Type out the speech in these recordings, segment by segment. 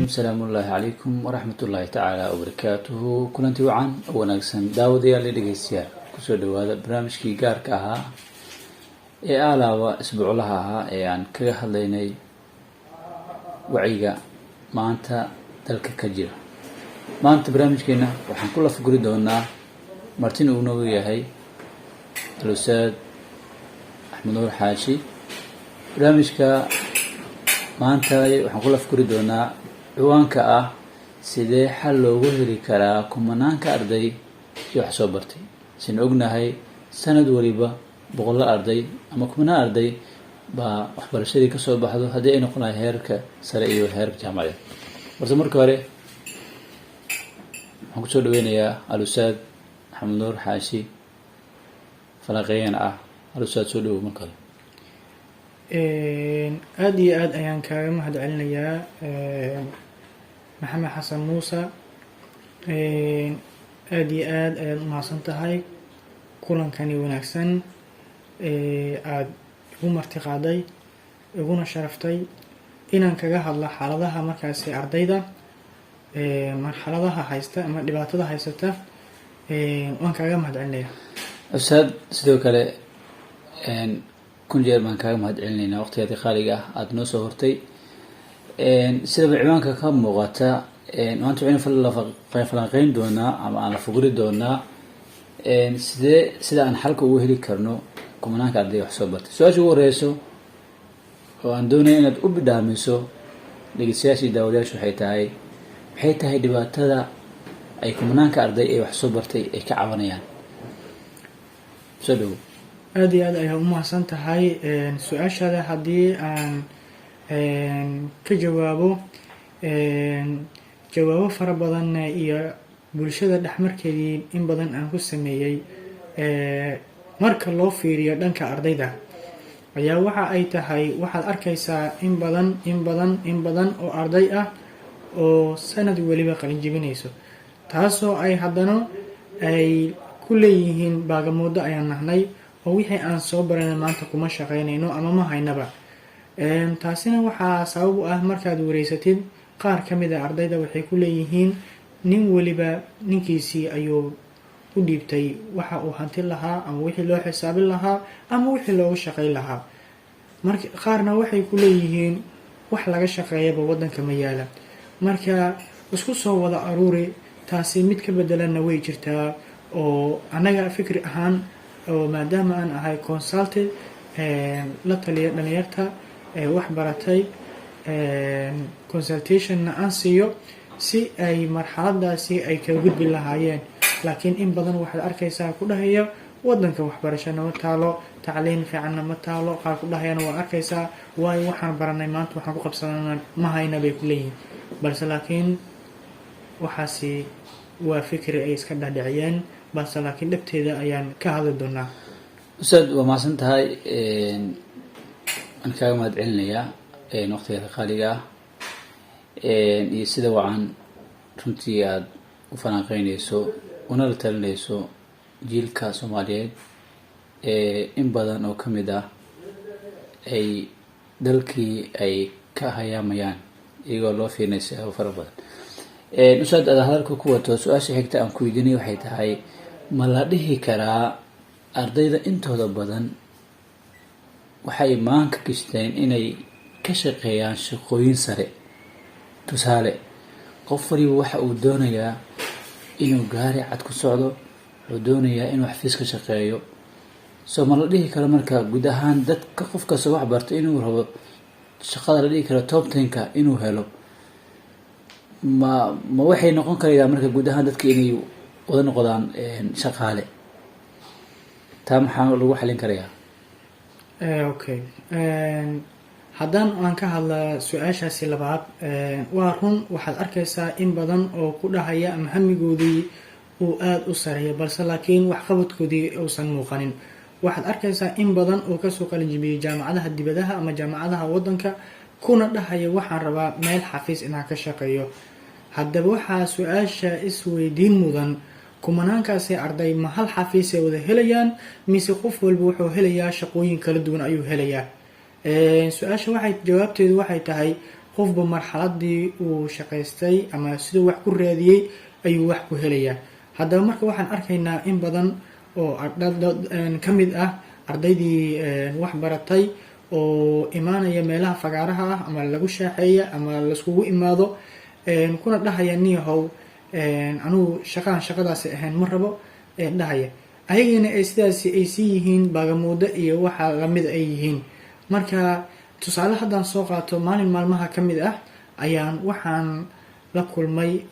Asalaamu ullaahi calaykum waraxmat ullaahi tacaala wabarakaatuhu. Kulanti wacan oo wanaagsan, daawadayaal iyo dhegeystayaal, kusoo dhawaada barnaamijkii gaarka ahaa ee aalaaba isbuuclaha ahaa ee aan kaga hadlaynay wacyiga maanta dalka ka jira. Maanta barnaamijkeena waxaan ku lafguri doonaa, martin uu noogu yahay al-ustaad Axmed Nuur Xaashi. Barnaamijka maanta waxaan ku lafguri doonaa ciwaanka ah: sidee xal loogu heli karaa kumanaanka arday iyo wax soo bartay? Sina ognahay, sanad waliba boqollo arday ama kumanaan arday baa waxbarashadii kasoo baxdo, haddii ay noqon lahay heerka sare iyo heerka jaamacadeed. Balse marka hore waxaan kusoo dhaweynayaa al-ustaad Axmed Nuur Xaashi, falanqeeyana ah. Al-ustaad, soo dhawow marka hore. Aada iyo aada ayaan kaaga mahad celinayaa, Maxamed Xasan Muuse. Aada iyo aada ayaad umahadsan tahay kulankani wanaagsan aada igu marti qaaday, iguna sharaftay inaan kaga hadlo xaaladaha markaasi ardayda, marxaladaha haysta ama dhibaatada haysata. Waan kaaga mahad celinaya. Ustaad, sidoo kale kun jeer baan kaaga mahad celinaynaa waqtigaadi qaaliga ah aada noo soo hortay. Sidaba ciwaanka ka muuqata, maanta waxaynu falanqeyn doonaa ama aan la fogri doonaa sidee, sida aan xalka ugu heli karno kumanaanka arday wax soo bartay. Su-aasha ugu horeyso oo aan doonaya inaad u bidhaamiso dhegeystayaasha iyo daawadayaashu waxay tahay: maxay tahay dhibaatada ay kumanaanka arday ee wax soo bartay ay ka cabanayaan? Soo dhawo. Aada iyo aad ayaa umahadsan tahay. Su-aashaada haddii aan ka jawaabo, jawaabo fara badan iyo bulshada dhexmarkeedii in badan aan ku sameeyey, marka loo fiiriyo dhanka ardayda ayaa waxa ay tahay, waxaad arkaysaa in badan, in badan, in badan oo arday ah oo sanad weliba qalin jebinayso, taasoo ay haddana ay ku leeyihiin baagamoodo ayaan nahnay oo wixii aan soo baranay maanta kuma shaqaynayno ama ma haynaba. Taasina waxaa sabab u ah, markaad wareysatid qaar ka mid a ardayda, waxay ku leeyihiin nin weliba ninkiisii ayuu u dhiibtay waxa uu hanti lahaa ama wixii loo xisaabin lahaa ama wixii loogu shaqayn lahaa. Marka qaarna waxay ku leeyihiin wax laga shaqeeyaba waddanka ma yaala. Marka isku soo wada aruuri, taasi mid ka bedelanna way jirtaa oo annaga fikri ahaan, oo maadaama aan ahay consultant la taliya dhalinyarta wax baratay, consultationna aan siiyo si ay marxaladaasi ay kaga gudbi lahaayeen. Laakiin in badan waxaad arkaysaa ku dhahaya wadanka waxbarashana ma taalo, tacliin fiicanna ma taalo. Qaar ku dhahayana waa arkaysaa, waayo waxaan baranay maanta waxaan ku qabsanana ma hayna, bay ku leeyihiin. Balse laakiin waxaasi waa fikri ay iska dhadhiciyeen. Balse laakiin dhabteeda ayaan ka hadli doonaa. Ustaad, waa mahadsan tahay. Waan kaaga mahad celinayaa waqtigeeda qaaliga ah iyo sida wacan runtii aada u falanqeyneyso una la talinayso jiilka Soomaaliyeed ee in badan oo ka mid ah ay dalkii ay ka hayaamayaan, iyagoo loo fiirinay siyaabo fara badan. Ustaad, aad hadalka ku wato, su-aasha xigta aan ku weydiinay waxay tahay: ma la dhihi karaa ardayda intooda badan waxay maanka gashteen inay ka shaqeeyaan shaqooyin sare? Tusaale, qof waliba waxa uu doonayaa inuu gaari cad ku socdo, wuxuu doonayaa inuu xafiis ka shaqeeyo. Soo ma la dhihi karo marka guud ahaan dadka, qof kasta wax barto inuu rabo shaqada la dhihi karo top 10-ka inuu helo? Ma waxay noqon karaysaa marka guud ahaan dadka inay wada noqdaan shaqaale? Taa maxaa lagu xalin karayaa? Okay, haddaan aan ka hadla su-aashaasi labaad, waa run. Waxaad arkaysaa in badan oo ku dhahaya ama hamigoodii uu aada u sareeya, balse laakiin waxqabadkoodii uusan muuqanin. Waxaad arkaysaa in badan oo kasoo qalinjibiyey jaamacadaha dibadaha ama jaamacadaha wadanka, kuna dhahaya waxaan rabaa meel xafiis inaan ka shaqeeyo. Haddaba waxaa su-aasha isweydiin mudan: kumanaankaasi arday ma hal xafiisay wada helayaan, mise qof walba wuxuu helayaa shaqooyin kala duwan ayuu helayaa? Su-aasha waxay jawaabteedu waxay tahay, qofba marxaladii uu shaqaystay ama siduu wax ku raadiyey ayuu wax ku helayaa. Haddaba marka waxaan arkaynaa in badan oo ka mid ah ardaydii wax baratay oo imaanaya meelaha fagaaraha ah ama lagu shaaxeeya ama laiskugu imaado, kuna dhahaya, "Niyahow, anugu shaqahan shaqadaasi ahayn ma rabo," dhahaya, ayagiina ay sidaasi ay sii yihiin baagamuudo iyo waxa lamid ay yihiin. Marka tusaale haddaan soo qaato, maalin maalmaha ka mid ah ayaan waxaan la kulmay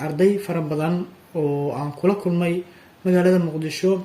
arday fara badan oo aan kula kulmay magaalada Muqdisho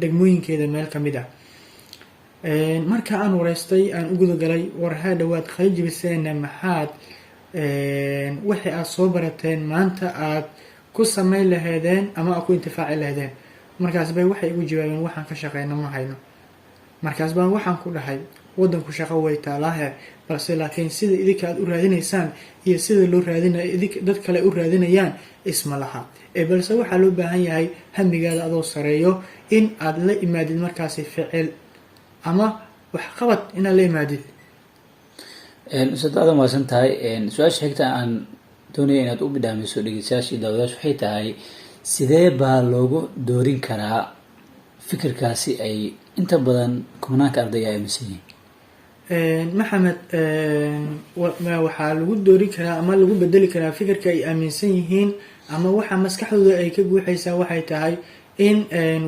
degmooyinkeeda meel ka mid ah. Marka aan wareystay, aan u gudagalay, "War haa, dhawaad qalin jebiseenna, maxaad wixii aada soo barateen maanta aad ku samayn laheedeen ama aad ku intifaaci laheedeen?" Markaas bay waxay igu jawaabeen, "Waxaan ka shaqeyno ma hayno." Markaas baan waxaan ku dhahay, "Wadanku shaqo way taalaahe, balse laakiin sida idinka aad u raadinaysaan iyo sida loo raadinayo dad kale u raadinayaan isma laha. Ee balse waxaa loo baahan yahay hamigaada adoo sareeyo in aad la imaadid markaasi ficil ama waxqabad inaad la imaadid." Ustaad, aad mahadsan tahay. Su-aasha xigta aan doonaya inaad u bidhaamiso dhegeystayaasha iyo daawadayaasha waxay tahay, sidee baa loogu doorin karaa fikirkaasi ay inta badan kumanaanka arday ay aaminsan yihiin? Maxamed, waxaa lagu doori karaa ama lagu bedeli karaa fikirka ay aaminsan yihiin ama waxa maskaxdooda ay ka guuxaysaa waxay tahay in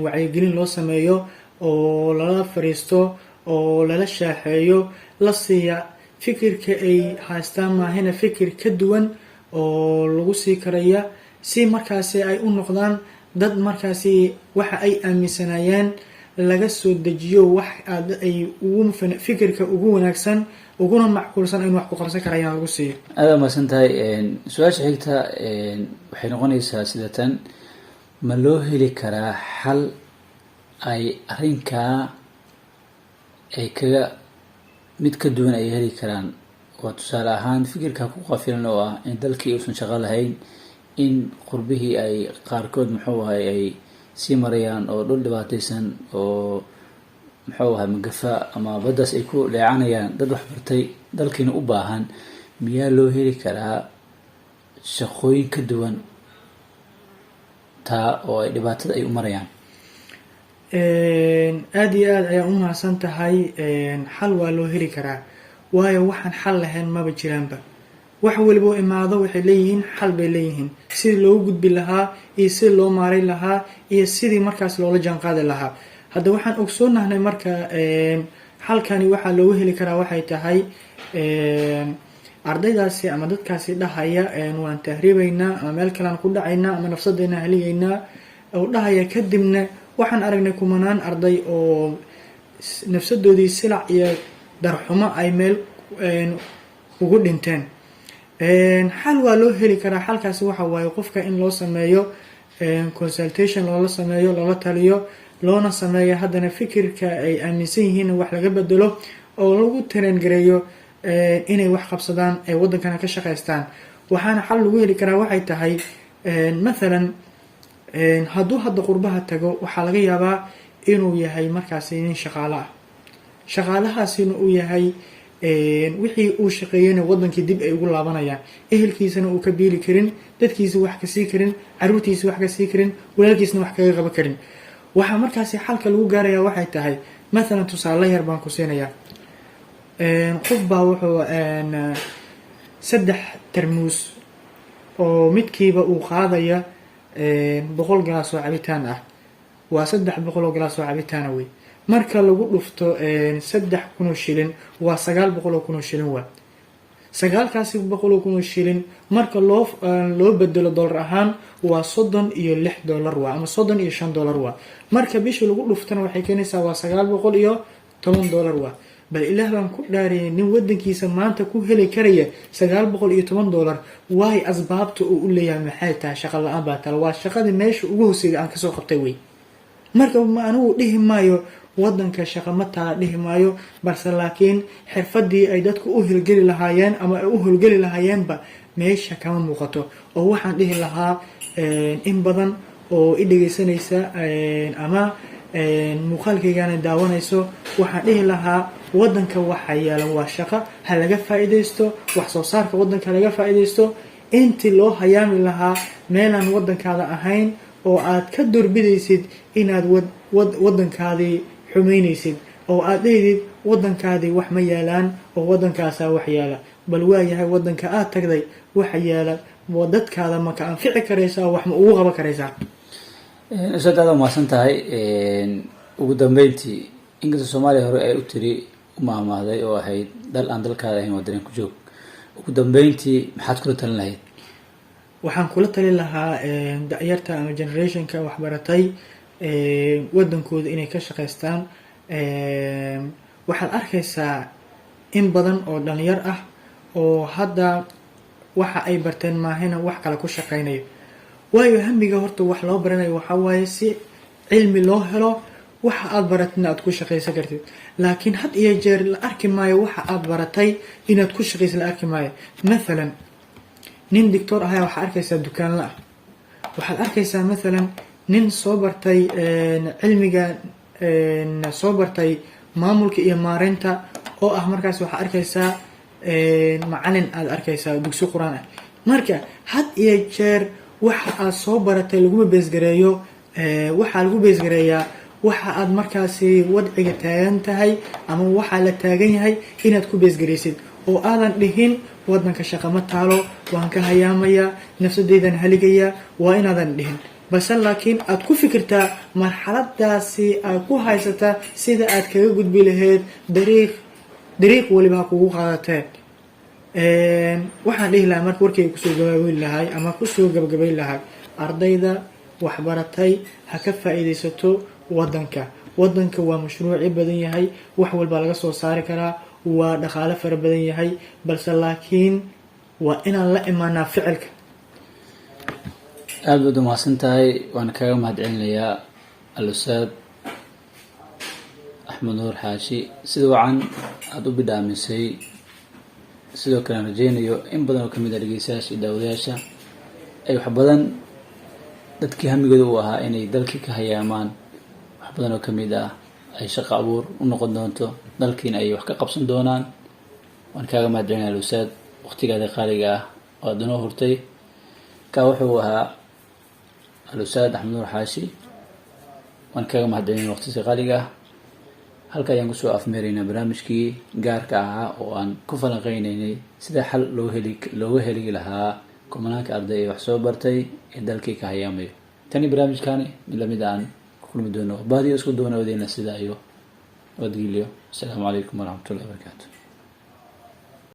wacyigelin loo sameeyo oo lala fariisto oo lala shaaxeeyo, la siiya fikirka ay haystaan maahina fikir ka duwan oo lagu sii karaya, si markaasi ay u noqdaan dad markaasi waxa ay aaminsanaayeen laga soo dejiyo, wax aad ay ugu fikirka ugu wanaagsan uguna macquulsan in wax ku qabsan karayaan lagu siiyo. Aada mahadsan tahay. Su-aasha xigta waxay noqonaysaa sida tan: ma loo heli karaa xal ay arrinkaa ay kaga mid ka duwan ay heli karaan? Waa tusaale ahaan fikirka ku qafilan oo ah in dalkii uusan shaqo lahayn, in qurbihii ay qaarkood, muxuu ahay, ay sii marayaan oo dhul dhibaataysan oo, muxuu ahay, magafa ama baddaas ay ku leecanayaan, dad waxbartay dalkiina u baahan. Miyaa loo heli karaa shaqooyin ka duwan taa oo ay dhibaatada ay u marayaan? Aada iyo aada ayaa u mahadsan tahay. Xal waa loo heli karaa, waayo waxaan xal lahayn maba jiraanba. Wax waliba oo imaado waxay leeyihiin xal bay leeyihiin, sidii loogu gudbi lahaa iyo sidii loo maareyn lahaa iyo sidii markaas loola jaanqaadi lahaa. Hadda waxaan ogsoonahnay marka xalkani waxaa loogu heli karaa waxay tahay ardaydaasi ama dadkaasi dhahaya, "Waan tahriibaynaa ama meel kalean ku dhacaynaa ama nafsadeena haligaynaa," oo dhahaya. Kadibna waxaan aragnay kumanaan arday oo nafsadoodii silac iyo darxumo ay meel ugu dhinteen. Xal waa loo heli karaa. Xalkaasi waxa waaye qofka in loo sameeyo consultation, loola sameeyo, loola taliyo, loona sameeyo haddana fikirka ay aaminsan yihiin wax laga bedelo oo lagu train gareeyo inay wax qabsadaan, ay waddankana ka shaqaystaan. Waxaana xal lagu heli karaa waxay tahay, mathalan, hadduu hadda qurbaha tago, waxaa laga yaabaa inuu yahay markaasi nin shaqaalo ah, shaqaalahaasina uu yahay wixii uu shaqeeyeyna wadankii dib ay ugu laabanayaan, ehelkiisana uu ka biili karin, dadkiisa wax ka sii karin, caruurtiisa wax ka sii karin, walaalkiisna wax kaga qaban karin. Waxaa markaasi xalka lagu gaaraya waxay tahay, mathalan, tusaale yar baan ku siinayaa. Qof baa wuxuu 3 tarmuus oo midkiiba uu qaadaya 100 galaas oo cabitaan ah, waa 300 oo galaas oo cabitaana wey. Marka lagu dhufto 3,000 oo shilin, waa 900,000 oo shilin. Waa 9,000,000 oo shilin. Marka loo bedelo dollar ahaan, waa $36 waa ama $35 waa. Marka bishii lagu dhuftana, waxay keenaysaa waa $910 waa. Bal Ilaah baan ku dhaariyay, nin wadankiisa maanta ku heli karaya $910, waay asbaabta uu u leeyahay maxay tahay? "Shaqa la-aan baa tala." Waa shaqadii meesha ugu hooseyda aan kasoo qabtay wey. Marka anigu dhihi maayo wadanka shaqa ma taala, dhihi maayo, balse laakiin xirfadii ay dadku u hirgeli lahaayeen ama ay u howlgeli lahaayeenba meesha kama muuqato. Oo waxaan dhihi lahaa in badan oo i dhegeysanaysa ama Muuqaalkaygaana daawanayso, waxaan dhihi lahaa wadanka waxa yaala waa shaqo, ha laga faa'iidaysto wax soo saarka wadanka, laga faa'iidaysto intii loo hayaami lahaa meelaan wadankaada ahayn oo aad ka doorbidaysid inaad wadankaadii xumaynaysid oo aad dhehdid wadankaadii wax ma yaalaan oo wadankaasaa wax yaala. Bal waayahay, wadanka aad tagday waxa yaala dadkaada ma ka anfici karaysaa? Wax ma ugu qaban karaysaa? Ustaad, aad umahadsan tahay. Ugu dambeyntii, inkastoo Soomaaliya hore ay u tiri, u mahmaahday oo ahayd "Dal aan dalkaada ahayn waa dareen ku joog", ugu dambeyntii maxaad kula talin lahayd? Waxaan kula talin lahaa da-yarta ama generationka waxbaratay wadankooda inay ka shaqaystaan. Waxaad arkaysaa in badan oo dhalinyar ah oo hadda waxa ay barteen maahina wax kale ku shaqaynayo. Waayo, hamiga horta wax loo baranayo waxaa waaye si cilmi loo helo, waxa aad baratidna aad ku shaqaysan kartid. Laakiin had iyo jeer la arki maayo waxa aad baratay inaad ku shaqaysa, la arki maayo. Mathalan, nin doctor ahaa waxaa arkaysaa dukaanla ah. Waxaad arkaysaa mathalan nin soo bartay cilmiga, soo bartay maamulka iyo maareynta oo ah markaas waxaa arkaysaa macalin, aad arkaysaa dugsi Qur-aan ah. Marka had iyo jeer waxa aad soo baratay laguma beesgareeyo. Waxaa lagu beesgareeyaa waxa aad markaasi wadciga taagan tahay ama waxaa la taagan yahay inaad ku beesgaraysid, oo aadan dhihin wadanka shaqa ma taalo, waan ka hayaamayaa, nafsadeydan haligayaa. Waa inaadan dhihin, balse laakiin aad ku fikirtaa marxaladaasi aad ku haysataa sida aad kaga gudbi lahayd. Dariiq waliba ha kugu qaadatee. Waxaan dhihi lahaa marka, warkayga kusoo gabaabeyn lahay ama kusoo gabagabayn lahay, ardayda waxbaratay ha ka faa'iidaysato wadanka. Wadanka waa mashruucyo badan yahay, wax walbaa laga soo saari karaa, waa dhaqaale fara badan yahay, balse laakiin waa inaan la imaanaa ficilka. Aada baad umahadsan tahay, waan kaaga mahad celinayaa, al-ustaad Axmed Nuur Xaashi, sida wacan aada u bidhaamisay. Sidoo kale aan rajeynayo in badan oo kamid ah dhegeystayaasha iyo daawadayaasha ay wax badan, dadkii hamigooda uu ahaa inay dalkii ka hayaamaan, wax badan oo kamid ah ay shaqo abuur u noqon doonto, dalkiina ay wax ka qabsan doonaan. Waan kaaga mahad celinaya, al-ustaad, waqtigaada qaaliga ah oo aada inoo hurtay. Ka wuxuu ahaa al-ustaad Axmed Nuur Xaashi. Waan kaaga mahad celinaya waqtiisa qaaliga ah. Halka ayaan kusoo afmeeraynaa barnaamijkii gaarka ahaa oo aan ku falanqeyneynay sida xal looga heli lahaa kumanaanka arday ee wax soo bartay ee dalkii ka hayaamayo. Tani barnaamijkani mid lamid aan ku kulmi doono, baadiyo isku doona wadeyna sida iyo nabadgelyo. Asalaamu calaykum waraxmatullahi wabarakaatu.